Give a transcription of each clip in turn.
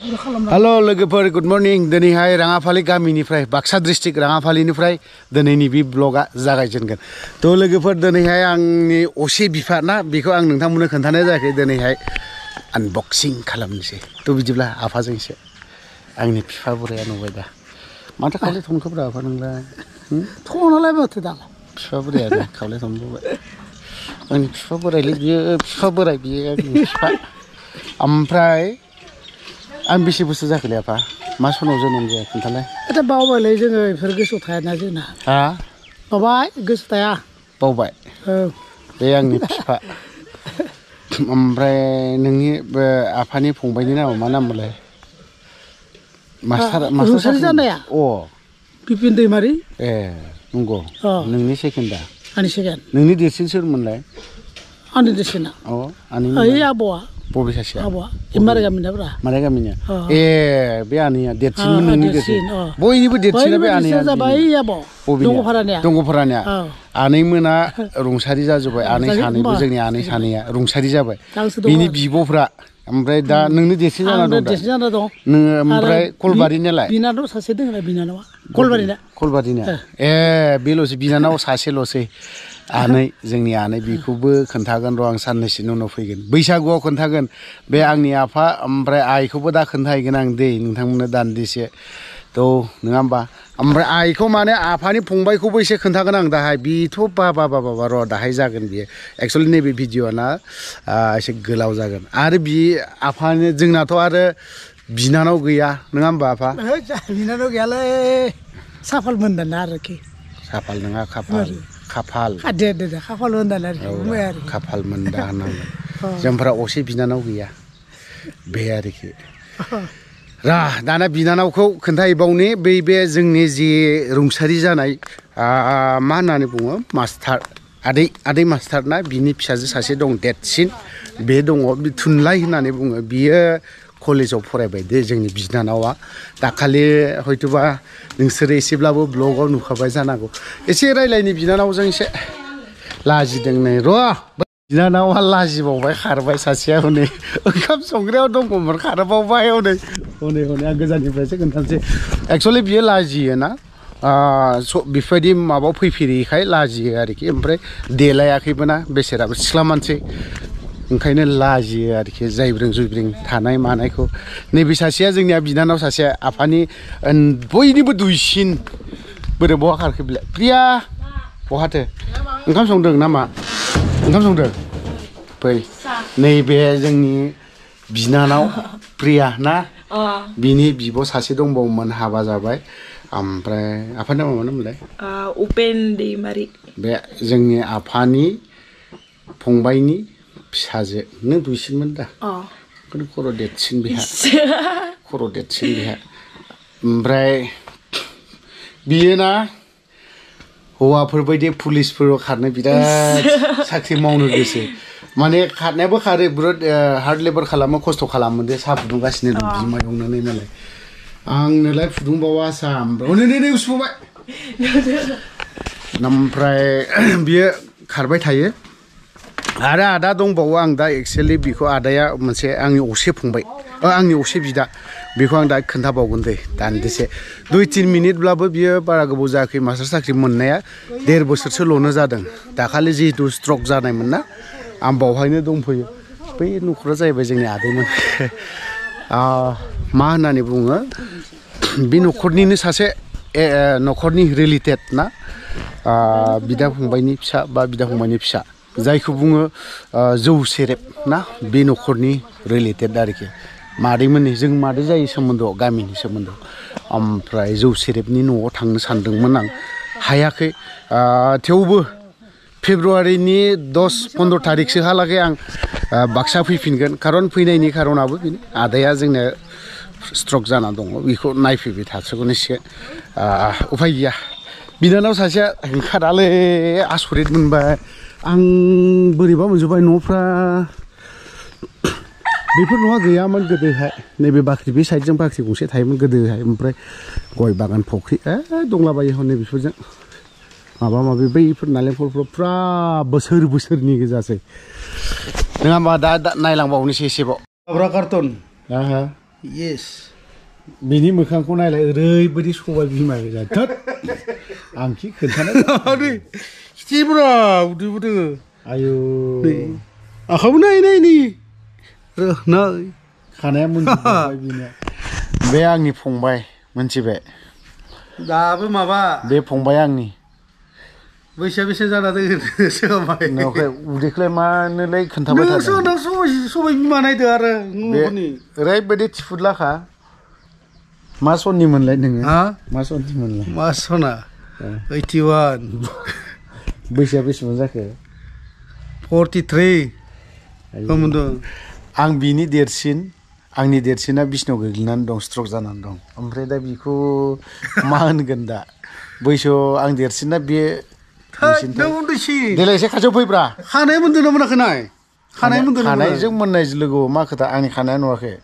Hello लोगोफोर good morning दिनैहाय राङाफालि गामिनिफ्राय बाक्सा डिस्ट्रिक्ट राङाफालिनिफ्राय दिनैनि बे ब्लगा जागायजेनगोन थ' लोगोफोर दिनैहाय आंनि असे बिफा ना बेखौ आं नोंथांमोननो खोन्थानाय जायाखै दिनैहाय आनबक्सिं खालामनोसै थ' बिदिब्ला आफाजों एसे आंनि बिफा बोराया नुबाय दा माथो खावलाय थनखोब्रा आफा नोंलाय थनालाय माथो दालाय बिफा बोरायानो खावलाय थनबोबाय आंनि बिफा बोरायलै बियो बिफा बोराय बियो आंनि बिफा ओमफ्राय आं बेसे बोसोर जाखोलै आफा मा सनाव जोनोम जाया खोन्थालाय एथा बावबायलै जोङो बेफोर गोसोआव थायाना जोंना हा बावबाय गोसो थाया बावबाय औ बे आंनि बिफा ओमफ्राय नोंनि आफानि फंबायनि नामा मा नाममोनलाय मास्टार रुंसारि जानाया अ बिपिन दैमारि ए नंगौ नोंनि सेकेन्डआ आंनि सेकेन्ड नोंनि देरसिन सोरमोनलाय आंनि देरसिना अ आंनि ओइ आबौआ बबे सासेया आबौआ मारै गामिनाब्रा मारै गामिनिया ए बे आनैया देरसिनमोन नोंनि देरसिन बयनिबो देरसिना बे आनैया जाबाय आबौ दंग'फारानिया आनैमोना रुंसारि जाजोब्बाय आनै सानैबो जोंनि आनै सानैया रुंसारि जाबाय बिनि बिब'फ्रा ओमफ्राय दा नोंनो देरसिन जाना दं दा नोङो ओमफ्राय कलबारिनियालाय बिनानाव सासे दङ बिनानावा कलबारिनिया ए बेल'सै बिनानाव सासेल'सै आनै जोंनि आनै बेखौबो खोन्थागोन र' आं साननैसोनि उनाव फैगोन बैसागुआव खोन्थागोन बे आंनि आफा ओमफ्राय आइखौबो दा खोन्थाहैगोन आं दै नोंथांमोननो दान्दिसे थ' नङा होमबा ओमफ्राय आइखौ माने आफानि फंबायखौबो एसे खोन्थागोन आं दाहाय बेथ' बाबा र' दाहाय जागोन बियो एक्सुवेलि नैबे भिडिअ'ना एसे गोलाव जागोन आरो बि आफानि जोंनाथ' आरो बिनानाव गैया नङा होमबा आफा बिनानाव गैयालै साफाल मोनदाना आरोखि साफाल नङा खाफाल खाफाल खाफाल मोनदाना आरोखि खाफाल मोनदा होननांगोन जोंफोरा असे बिनानाव गैया बे आरोखि दाना बिनानावखौ खोन्थाहैबावनि बे जोंनि जि रुंसारि जानाय मा होननानै बुङो मास्टार आदै मास्टार ना बिनि फिसाजो सासे दं देरसिन बे दङ थुनलाइ होननानै बुङो बियो कलेजाव फरायबाय दे जोंनि बिनानावा दाखालि हयथ'बा नोंसोरो एसेब्लाबो ब्लगाव नुखाबाय जानांगौ एसे रायलायनि बिनानावजों एसे लाजिदों नै र' बिनानावा लाजिबावबाय खारबाय सासेया हनै ओंखाम संग्रायाव दंमोन खारबावबाय हनै आं गोजाननिफ्रायसो खोन्थानोसै एक्सुवेलि बियो लाजियोना बेफोरबायदि माबायाव फैफेरैखाय लाजियो आरोखि ओमफ्राय देलायाखैबो ना बेसेराबो सिख्ला मानसि ओंखायनो लाजियो आरोखि जायब्रें जुइब्रें थानाय मानायखौ नैबे सासेया जोंनिया बिनानाव सासेया आफानि बयनिबो दुइसिन बोरै बहा खारखो बिलाय प्रिया बहाथो ओंखाम संदों नामा ओंखाम संदों फै नैबे जोंनि बिनानाव प्रिया ना बिनि बिब' सासे दंबावोमोन हाबा जाबाय ओमफ्राय आफानि नामा मामोनलाय उपेन दैमारि बे जोंनि आफानि फंबायनि फिसाजो नों दुइसिनमोन दा खर' देरसिन बेहा ओमफ्राय बियो ना हौवाफोरबायदि पुलिसफोराव खारनो बिराद साख्रि मावनो गोसो माने खारनायाबो खारो बिराद हार्ड लेबार खालामो खस्थ' खालामो दे साहा फुदुंगासिनो दं बिमायंनो नालाय आंनोलाय फुदुंबावा साहा ओमफ्राय उसुबाय ओमफ्राय बियो खारबाय थायो आरो आदा दंबावो आं दा एक्सुवेलि बेखौ आदाया मोनसे आंनि असे फंबाय आंनि असे बिदा बेखौ आं दा खोन्थाबावगोन दे दान्दिसे 2-3 मिनिटब्लाबो बियो बारा गोबाव जायाखै मास्टार साख्रि मोननाया 1.5 बोसोरसोल'नो जादों दाखालि जिहेतु स्ट्रक जानायमोन ना आं बावहायनो दंफैयो बै न'खरा जाहैबाय जोंनि आदैमोन मा होननानै बुङो बे न'खरनिनो सासे न'खरनि रिलेटेड ना बिदा फंबायनि फिसा बा बिदा फंबायनि फिसा जायखौ बुङो जौ सेरेब ना बे न'खरनि रिलेटेड आरोखि मादैमोननि जों मादै जायो सोमोन्दोआव गामिनि सोमोन्दोआव ओमफ्राय जौ सेरेबनि न'आव थांनो सानदोंमोन आं हायाखै थेवबो फेब्रुवारिनि 10-15 थारिखसोहालागै आं बाक्सा फैफिनगोन खारन फैनायनि खारनाबो बेनो आदाया जोंना स्ट्रक जाना दङ बेखौ नायफैबाय थासिगोन एसे उफाय गैया बिनानाव सासेया ओंखारालै आसरित मोनबाय आं बोरैबा मोनजोब्बाय न'फ्रा बेफोर न'आ गैयामोन गोदोहाय नैबे बाख्रि बे साइडजों बाख्रि गंसे थायोमोन गोदोहाय ओमफ्राय गय बागान फख्रि दंलाबायो हनै बेफोरजों माबा माबि बैफोर नालेंखरफ्राव फुरा बोसोरनि गोजासै नङा होमबा दा नायलांबावनोसै एसेबाव कार्टन येस बिनि मोखांखौ नायलाय ओरैबायदि सबाय बिमा गोजा थोद आं खि खोन्थानाय खिथिब्रा उदैबो दोङो आयु आखाबो नाय नै नाय खानाया मोनजोब्बाय बिनिया बे आंनि फंबाय मोनथिबाय दाबो माबा बे फंबाय आंनि बैसोआ बेसे जाना दोङो सिगांबाय न'खाय उदैखौलाय मानोलाय खोन्थाबाय थादों नोंसो सबाय बिमा नायदो आरो बे ओरैबायदि थिफुदलाखा मा सननि मोनलाय नोङो हा मा सननि मोनलाय मा सना 81 बैसोआ बेसेबां जाखो 43 मोनदों आं बिनि देरसिन आंनि देरसिना बिसनायाव गोग्लैनानै दं स्ट्रक जानानै दं ओमफ्राय दा बिखौ मा होनगोन दा बैसोआव आं देरसिना बे नों उन्दैसिन देलाय एसे खाथियाव फैब्रा खानाय मोनदों ना मोनाखै नाय खानाय मोनदों ना खानायजों मोननाय लोगोआव मा खोथा आंनि खानाया नुवाखै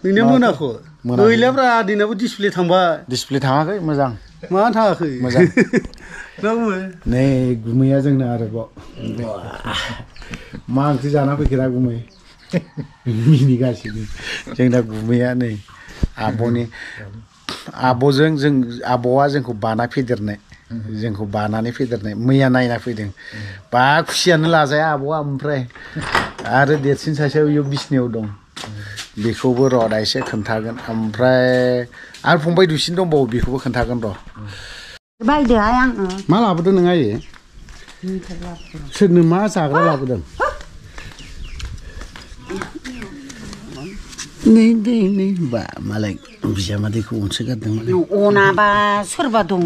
नोंनिया मोनाखै गैलाब्रा दिनाबो डिसप्ले थांबाय डिसप्ले थाङाखै मोजां मा थाङाखै मोजां मा बुङो नै गुमैया जोंना आरोबाव मा ओंख्रि जाना फैखोना गुमै मिनिगासिनो जोंना गुमैया नै आब'नि आब'जों जों आब'आ जोंखौ बाना फेदेरनाय जोंखौ बानानै फेदेरनाय मैया नायना फैदों बा खुसियानो लाजाया आब'आ ओमफ्राय आरो देरसिन सासेयाव इयाव बिसनायाव दं बेखौबो र' दा एसे खोन्थागोन ओमफ्राय आरो फंबाय दुइसिन दंबावो बेखौबो खोन्थागोन र' बायदोहाय आङो मा लाबोदों नों आयै सोरनो मा जाग्रा लाबोदों नै बा मालाय बिजामादैखौ अनसोगारदों मालाय अनाबा सोरबा दङ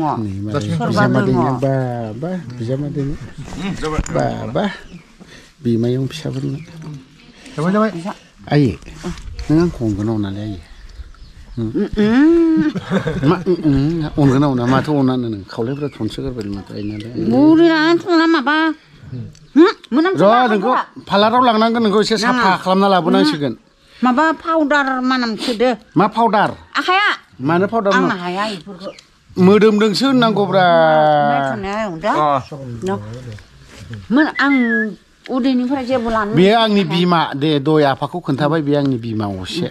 बिजामादैनो बा बिजामादैनो बा बिमायं फिसाफोरनो आयै नों आंखौ अनगोन ना अनालै आयै मा अनगोन ना अना माथो अनानो नों खावलायफ्रा थनसोगारबाय माथो आइनालाय बुरिनानै थुना माबा र' नोंखौ पार्लाराव लांनांगोन नोंखौ एसे साफा खालामना लाबोनांसिगोन माबा पाउदार मानामसोदो मा पाउदार आखाया मानो पाउदार आं हाया इफोरखौ मोदोमदोंसो होननांगौब्रा आं उदैनिफ्राय जेबो लानो बेयो आंनि बिमा दे दय आफाखौ खोन्थाबाय बे आंनि बिमा असे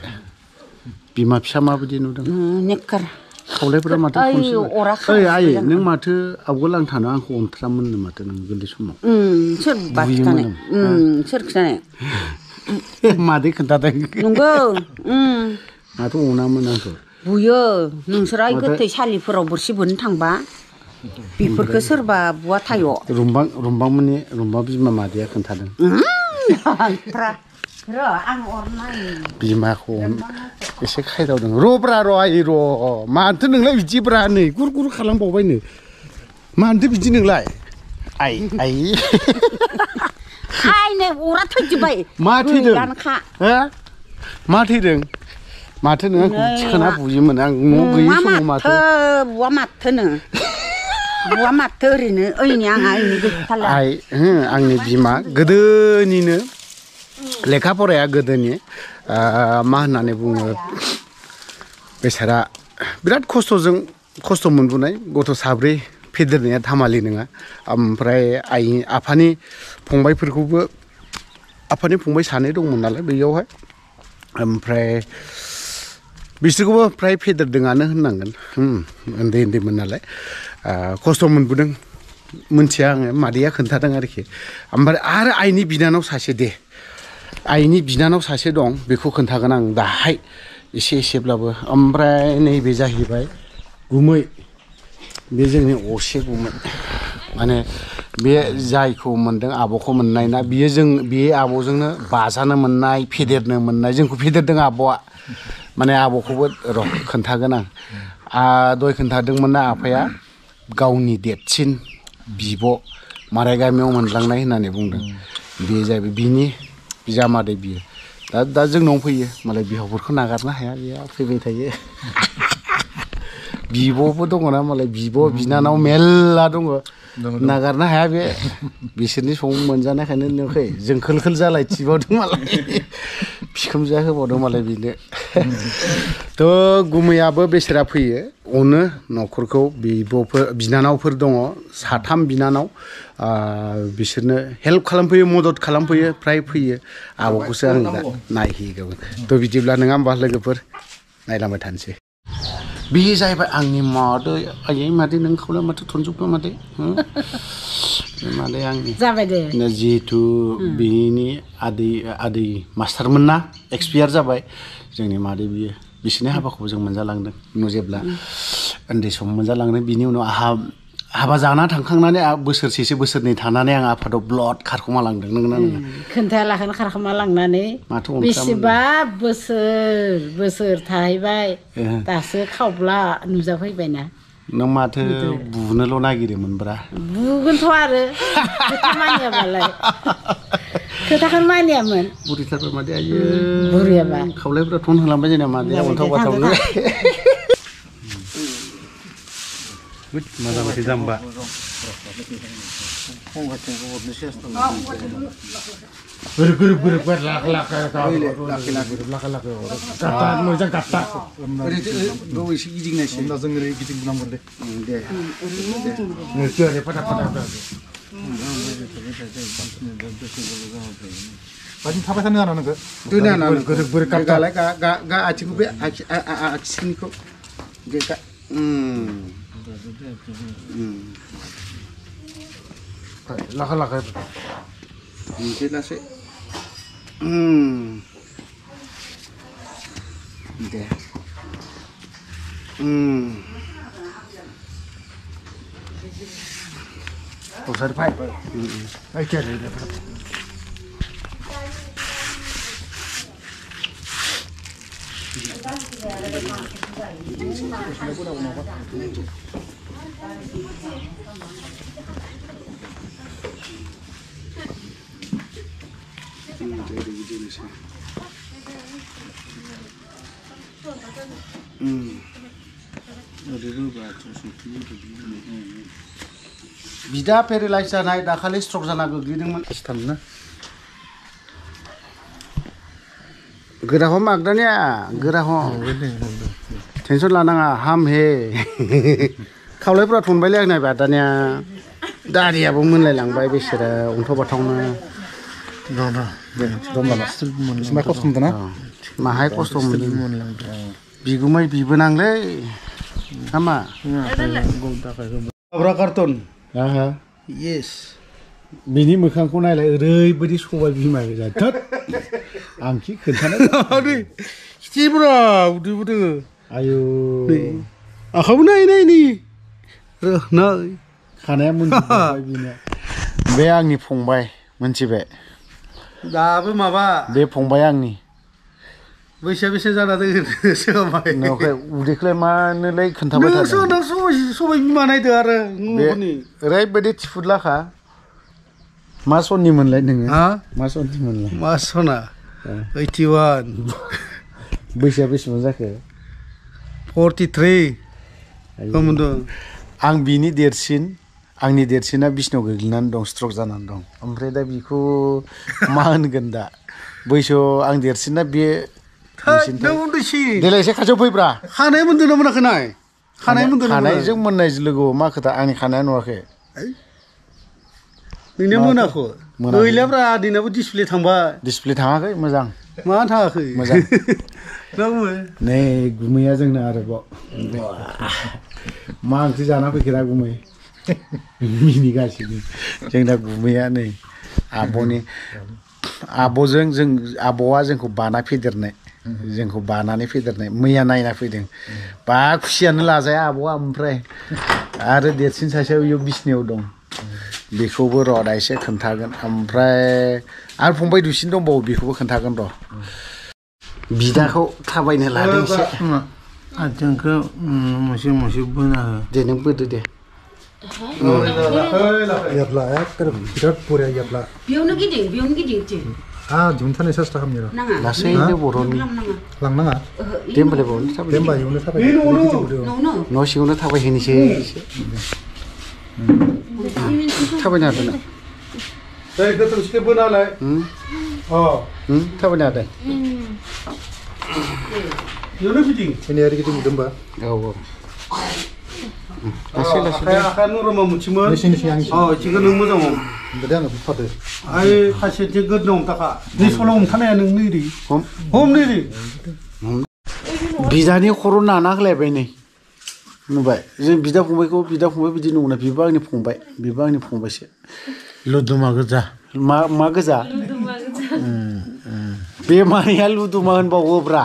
बिमा फिसा माबायदि नुदों नेकार खावलायफोरा माथो ओइ आयै नों माथो आवगोल आं थानो आंखौ अनथ्रामोननो माथो नों गोरलै समाव सोर बाखिथानाय सोर खिथानाय मादै खोन्थादों नंगौ माथो अनामोन आंखौ बुयो नोंसोरा गोथै सालिफोराव बोरसि बोननो थांबा बेफोरखौ सोरबा बुवा थायो रुमबांमोननि रुमबां बिमा मादैया खोन्थादों बिमाखौ एसे खायदावदों र'ब्रा र' आयै र' मानोथो नोंलाय बिदिब्रा नै गुर गुर खालामबावबायनो मानोथो बिदि नोंलाय आइ नै अरा थैजोब्बाय मा थैदों मा थैदों माथो नों आंखौ थिखोना बुयोमोन आं न' गैयि समाव माथो बुवा माथोनो बुवा माथो ओरैनो ओइनि आंहा ओइनि गैथारला आंनि बिमा गोदोनिनो लेखा फराया गोदोनि मा होननानै बुङो बेसारा बिराद खस्थ' मोनबोनाय गथ' साब्रै फेदेरनाया धामालि नङा ओमफ्राय आफानि फंबायफोरखौबो आफानि फंबाय सानै दंमोन नालाय बेयावहाय ओमफ्राय बिसोरखौबो फ्राय फेदेरदोंआनो होननांगोन उन्दैमोन नालाय खस्थ' मोनबोदों मोनथिया आङो मादैया खोन्थादों आरोखि ओमफ्राय आरो आइनि बिनानाव सासे दं बेखौ खोन्थागोन आं दाहाय एसेब्लाबो ओमफ्राय नैबे जाहैबाय गुमै बे जोंनि असे गुमै माने बे जायखौ मोनदों आब'खौ मोननाय ना बे आब'जोंनो बाजानो मोननाय फेदेरनो मोननाय जोंखौ फेदेरदों आब'आ माने आब'खौबो र' खोन्थागोन आं दय खोन्थादोंमोन ना आफाया गावनि देरसिन बिब' माराय गामियाव मोनलांनाय होननानै बुंदों बे जाहैबाय बिनि बिजामादै बियो दा जोंनाव फैयो मालाय बिहावफोरखौ नागारनो हाया बेयो फैबाय थायो बिब'बो दङना मालाय बिब' बिनानाव मेल्ला दङ नागारनो हाया बे बिसोरनि सम मोनजानायखायनो नुवाखै जों खोल जालाय थिबावदों मालाय बिखुमजोआ होबावदों मालाय बेनो थ' गुमैयाबो बेसेरा फैयो अनो न'खरखौ बिनानावफोर दङ 3 बिनानाव बिसोरनो हेल्प खालामफैयो मदद खालामफैयो फ्राय फैयो आब'खौसो आं दा नायहैगौ थ' बिदिब्ला नङा होमबा लोगोफोर नायलांबाय थानोसै बियो जाहैबाय आंनि मादै आयै मादै नों खावला माथो थनजोबखो मादै मादै आंनि जाबाय दे जिहेतु बिनि आदै मास्टारमोन ना एक्सपायार जाबाय जोंनि मादै बियो बिसोरनि हाबाखौ जों मोनजालांदों जेब्ला उन्दै सम मोनजालांदों बिनि उनाव हाबा जाना थांखांनानै बोसोरसेसो बोसोरनै थानानै आं आफादाव ब्लड खारखोमा लांदों नोंगौना नङा खोन्थायालाखैनो खारखोमा लांनानै बेसेबा बोसोर थाहैबाय दासो खावब्ला नुजाफैबायना नों माथो बुनोल' नागिरोमोनब्रा बुगोनथ' आरो खोथा मानियाबालाय खोथाखौनो मानियामोन बुरिथारबाय मादै आयो बुरियाबा खावलायफ्रा थन होलांबाय जोंना मादैया अन्थाव बाथावनो माजा बायदि जाम्बा गोरोब मोजां गाबता एसे गिदिंनायसै जों ओरै गिदिंनांगोन दे बायदि थाबाय थानो हाना नोंखौ गोरोब गाबतालाय गा आथिंखौ बे आखिनिखौ लाखा मोनसे लासै दे फै बिदा पेरालाइज जानाय दाखालि स्ट्रक जाना गोग्लैदोंमोन ना गोराहम आगदानिया गोराहम टेनसन लानाङा हामहे खावलायफ्रा थनबायलै आं नायबा दानिया दारियाबो मोनलायलांबाय बेसोरो अन्थाव बाथावनो खस्थ' मोनदों ना माहाय खस्थ' मोनदों बिगुमै बिबोनांलै हामा कार्टन येस बिनि मोखांखौ नायलाय ओरैबायदि सबाय बिमा थोद आंखि खोन्थानो खिथिब्रा उदैबो दोङो आयु आखाबो नाय खानाया मोनजोब्बाय बिनिया बे आंनि फंबाय मोनथिबाय दाबो माबा बे फंबाय आंनि बैसोआ बेसे जाना दोङो उदैखौलाय मानोलाय खोन्थाबाय थादों सबाय बिमा नायदो आरो ओरैबायदि थिफुदलाखा मा सननि मोनलाय नोङो मा सननि मोनलाय मा सना 81 बैसोआ बेसेबां जाखो 43 आं बिनि देरसिन आंनि देरसिना बिसनायाव गोग्लैनानै दं स्ट्रक जानानै दं ओमफ्राय दा बिखौ मा होनगोन दा बैसोआव आं देरसिना बे देलाय एसे खाथियाव फैब्रा खानाय मोनदों ना मोनाखै नाय खानायजों मोननाय लोगोआव मा खोथा आंनि खानाया नुवाखै नोंनिया मोनाखै गैलाब्रा दिनाबो डिसप्ले थाङाखै मोजां मा थाङाखै मोजां नै गुमैया जोंना आरोबाव मा ओंख्रि जाना फैखेरा गुमै मिनिगासिनो जोंना गुमैया नै आब'आ जोंखौ बानानै फेदेरनाय मैया नायना फैदों बा खुसियानो लाजाया आब'आ ओमफ्राय आरो देरसिन सासेयाव बेयाव बिसनायाव दं बेखौबो र' दा एसे खोन्थागोन ओमफ्राय आरो फंबाय दुइसिन दंबावो बेखौबो खोन्थागोन र' बिदाखौ थाबायनो लादों एसे आथिंखौ मोनसे बोना हो दे नों बोदो दे बिराद बरिया याब्ला बेयावनो गिदिं दिहुनथारनाय सेस्था खालामनो लासैनो बर'नि लांनाङा दे होमबालाय बर'नि थाबाय न' सिङावनो थाबायहैनोसै थाबायनो हादों ना गोथौसिखौ बोनालाय थाबायनो हादों Yono biting. Ini hari kita mudamba. औ लासै लासै आखाइ नरमा मोनसेमोन Sini sini yang अ थिग नों मोजां हम Beda nggak pada. आइ खासे थिग गोद दं थाखा नै सलाव हमथानाया नों नै रि हम नै रि बिदानि खर' नाना होलायबाय नै नुबाय जों बिदा फंबाय बिदि नङा बिबो आंनि फंबाय बिबो आंनि फंबायसो Luduma goja. मा गोजा बे मानिया लुदुमा होनबावोब्रा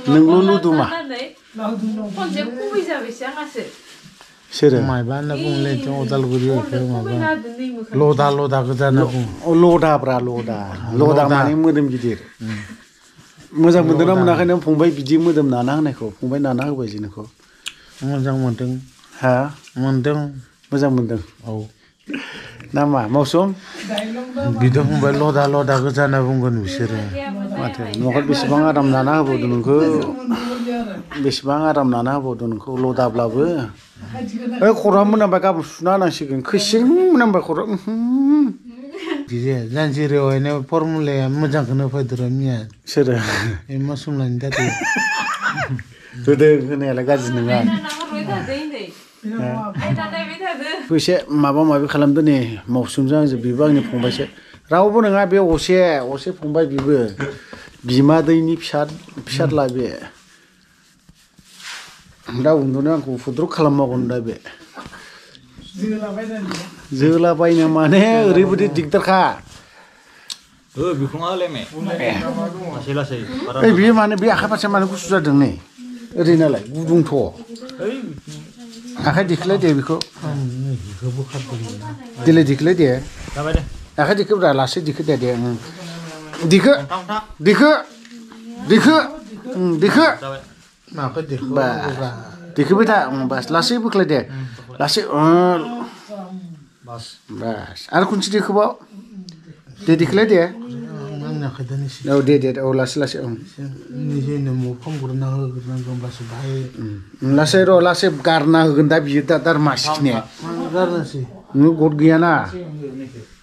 नोंल' लुदुमा सोरो मायबा होनना बुंले जों उदालगुरियाव बेखौ माबा लदा गोजा होनना बुङो लदाब्रा लदा माने मोदोम गिदिर मोजां मोनदोंना मोनाखै नों फंबाय बिदि मोदोम नाना होनायखौ फंबाय नाना होबाय जे नोंखौ मोजां मोनदों हा मोनदों मोजां मोनदों औ नामा मौसुम बिदा फंबाय लदा गोजा होनना बुंगोन बिसोरो माथो न'खर बेसेबां आराम नाना होबावदों नोंखौ बेसेबां आराम नाना होबावदों नोंखौ लदाब्लाबो ओइ खर'आ मोनामबाय गाबोन सुना होनांसिगोन खैसिं मोनामबाय खर'आ गिजे जानजिरियावहायनो फर्मुलाया मोजांखौनो फैदोर मिया सोरो मा समलायनि दादि होदों होनायालाय गाज्रि नङा एसे माबा माबि खालामदो नै मौसुमजों आंजों बिबो आंनि फंबायसो रावबो नङा बे असे फंबाय बिबो बिमादैनि फिसाज्ला बे दा उन्दुनो आंखौ फुद्रुक खालामबावगोन दा बे जोलाबायनो माने ओरैबायदि दिगदारखा ओइ बियो माने बे आखाइ फारसे मानो गुसु जादों नै ओरैनालाय गुदुंथ' आखाइ दिखोलाय दे बेखौ दिले दिखोलाय दे आखाइ दिखोब्रा लासै दिखो दे दिखो माखौ देखो बा दिखोबाय था बास लासै बोख्लाय दे लासै बास आरो खनसे दिखोबाव दे दिखोलाय दे आंनि आखाइदानिसै औ दे औ लासै निजेनो मोखां गुरना होग्रोनांगौ होमबासो बाहाय लासै गारना होगोन दा बियो दा मासिखिने गारनोसै नों गद गैयाना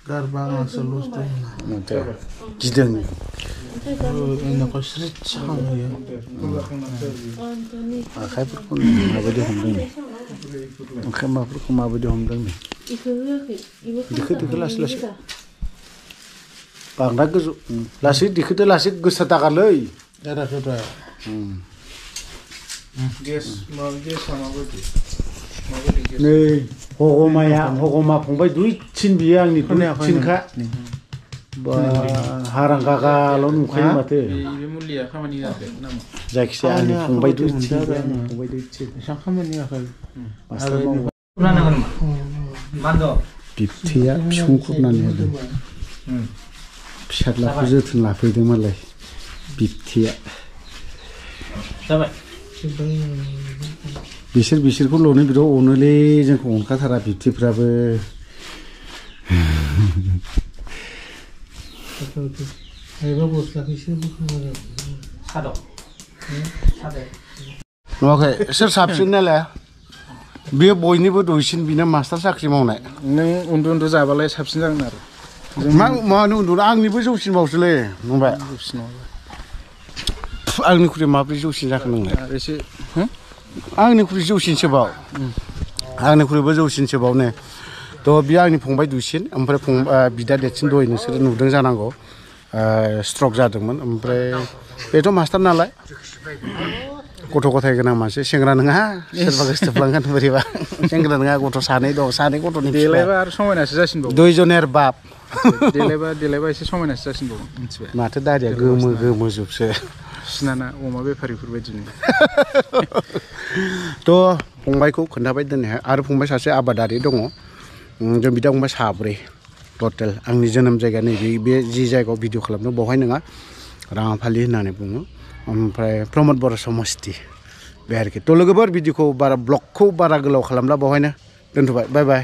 गारबा आंसो लस दं गिदों इनाखौ स्रिट साखांहोयो आखाइफोरखौ माबायदि हमदों आखाइ माबाफोरखौ माबायदि हमदों दिखो लासै बांद्राय गोजौ लासै दिखोदो लासै गोसा दागालै गाराखैब्रा नै हगमा फंबाय दुइसिन बियो आंनि दुइसिनखा हारां गागाल' नुखायो माथो जायखिजाया आंनि फंबाय दुइसिन एसेबां खामानि होआखै बिबथैया बिफां खुरनानै होदों फिसाज्लाखौ जोथोन लाफैदों मालाय बिबथैया बिसोरखौल'नो बिराद अनोलै जोंखौ अनखाथारा बिबथैफ्राबो नुवाखै सोर साबसिन नालाय बे बयनिबो दुइसिन बिना मास्टार साख्रि मावनाय नों उन्दु जाबालाय साबसिन जागोन आरो मानो उन्दुनो आंनिबो जौसिनबावसोलै नुबाय आंनिख्रुइ माब्रै जौसिन जाखो नोंलाय एसे आंनिख्रुइ जौसिनसोबाव आंनिख्रुइबो जौसिनसोबाव ने थ' बियो आंनि फंबाय दुइसिन ओमफ्राय बिदा देरसिन दहाय नोंसोरो नुदों जानांगौ स्ट्रक जादोंमोन ओमफ्राय बेथ' मास्टार नालाय गथ' गथाय गोनां मानसि सेंग्रा नङा सोरबा गोसोथोफ्लांगोन बोरैबा सेंग्रा नङा गथ' सानै दं सानै गथ'नि देलायबा आरो समायनासो जासिनबावो दुइजनेर बाप देलायबा एसे समायनासो जासिनबावो मिथिबाय माथो दारिया गोमो जोबसो सिनाना अमा बेफारिफोर बायदिनो थ' फंबायखौ खोन्थाबाय दिनैहाय आरो फंबाय सासे आबादारि दङ जों बिदा फंबाय साब्रै टटेल आंनि जोनोम जायगा नैबे बे जि जायगायाव भिडिअ खालामदों बेवहाय नङा राङाफालि होननानै बुङो ओमफ्राय प्रमद बर' समस्ति बे आरोखि थ' लोगोफोर भिडिअखौ ब्लगखौ बारा गोलाव खालामला बेवहायनो दोनथ'बाय बाय